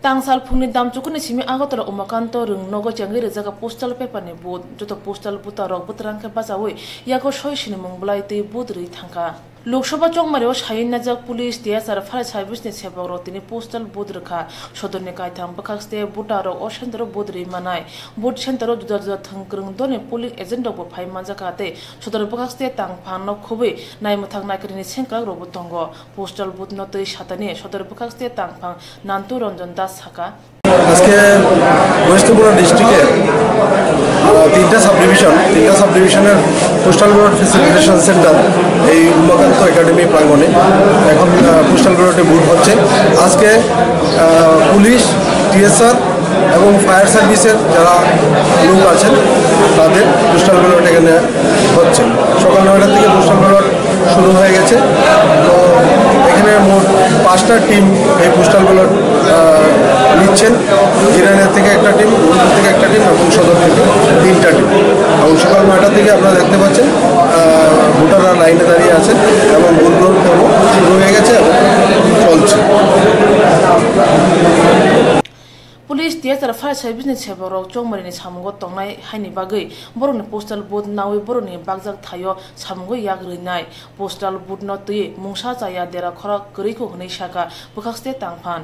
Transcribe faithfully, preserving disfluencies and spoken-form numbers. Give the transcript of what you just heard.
Tangsal phungni damchukuni simi Agartala Umakanto rwng nogo chengwi rijak postal paper ni booth. Joto postal booth rok bwtwrang khe bachaui yago soi sinimung bwlai twi booth rwi thangkha. Lok Sabha chongmari o saywi najak police, T S R, fire service ni sebok rok tini postal booth rwkha. Sodor ni kaitham bwkhakste voter rok o center o booth rwi manai. Booth center o juda juda thwng kwrwng dol ni polling agent rok bo phai manjakha tei sodor bwkhakste tangphang no khubui naimwthang naikari ni sengkrak rok bo tongo. Postal booth no twi satani sodor bwkhakste tangphang Nantu Ranjan Das sakha. আজকে ওয়েস্ট ত্রিপুরা ডিস্ট্রিক্টে তিনটা sub division তিনটা সাব ডিভিশনের postal ballot facilitation centre এই উমাকান্ত একাডেমি প্রাঙ্গণে এখন পোস্টাল ব্যালটে ভোট হচ্ছে। আজকে আহ, পুলিশ, টিএসআর এবং ফায়ার সার্ভিসের যারা লোক আছেন তাদের পোস্টাল ব্যালট এখানে হচ্ছে। সকাল নয়টা থেকে পোস্টাল ব্যালট শুরু হয়ে গেছে। তো এখানে মোট পাঁচটা টিম এই পোস্টাল ব্যালট নিচ্ছেন। জিরানিয়া থেকে একটা টিম, রূপপুর থেকে একটা টিম এবং সদর থেকে তিনটা টিম। এবং সকাল নয়টা থেকে আপনারা দেখতে পাচ্ছেন, আহ, ভোটাররা লাইনে দাঁড়িয়ে আছেন এবং ভোট গ্রহণ পর্ব শুরু হয়ে গেছে এবং চলছে। Police, T S R, fire service ni sebok rok chongmari ni samungo tongnai haini bagwi borokni postal booth naui borokni bakjak thaio samungo yak rwnai. Postal booth no twi mungsa chaya dera khorok kwrwi kho hwnwi sakha bwkhakste tangphan.